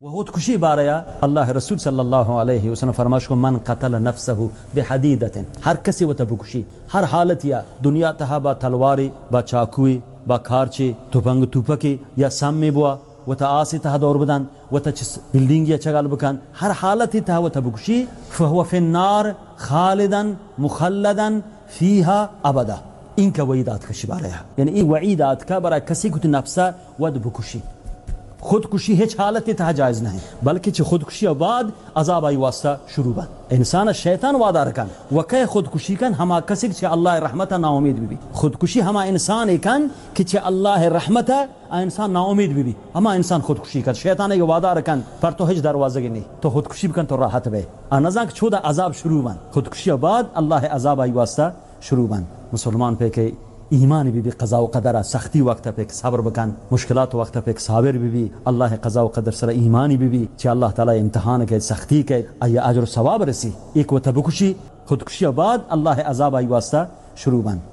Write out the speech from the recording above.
و خودکشی بارہ ءَ اللہ رسول صلی اللہ علیہ وسلم فرماش کو، من قتل نفسه بحدیدة، ہر کسی وتا بکشی، ہر حالتی ءَ، دنیا تہا با تلواری، با چاکوی، با کارچے، تپنگ توپکے یا سمے بوا، وتا آسے تہا دور بدن، وتا چس بلڈنگی ءَ چگل بکن، ہر حالتی تہا وتا بکشی، فهو فی النار خالدا مخلدا فیها ابدا۔ اینکہ وعید آتکہ شی بارہ ءَ۔ یعنی ای وعید آتکہ برای کسی کہ وتی نفس ءَ ود بکشی۔ خودکشی ہچ حالتے تہا جائز نہ انت، بلکہ چہ خودکشی ءَ بعد عذاب آئی واسطہ شروع بنت۔ انسان ءَ شیطان وادار کن و کئے خودکشی کن، ہما کسی کہ چہ اللہ ءِ رحمت ءَ ناامید ببی۔ خودکشی ہما انسانے کن کہ چہ اللہ ءِ رحمت ءَ آ انسان ناامید ببی، ہما انسان خودکشی کن۔ شیطان ءَ وادار کن، پر تو ہچ دروازگے نی، تو خودکشی بکن تو راحت بئے۔ آ نزان کہ چودا عذاب شروع بنت۔ خودکشی ءَ بعد اللہ ءِ عذاب آئی واسطہ شروع بنت۔ مسلمان پہ کہ ایمانی ببی قضا و قدر ءَ، سختی وقت ءَ پہ کہ صبر بکن، مشکلات وقت ءَ پہ کہ صابر ببی، اللہ ءِ قضا و قدر سرا ایمانی ببی، چہ اللہ تعالی امتحان کئیت، سختی کئیت، آئی ءَ اجر و ثواب رسی۔ ایک وتا بکشی، خودکشی ءَ بعد اللہ ءِ عذاب آئی واسطہ شروع بنت۔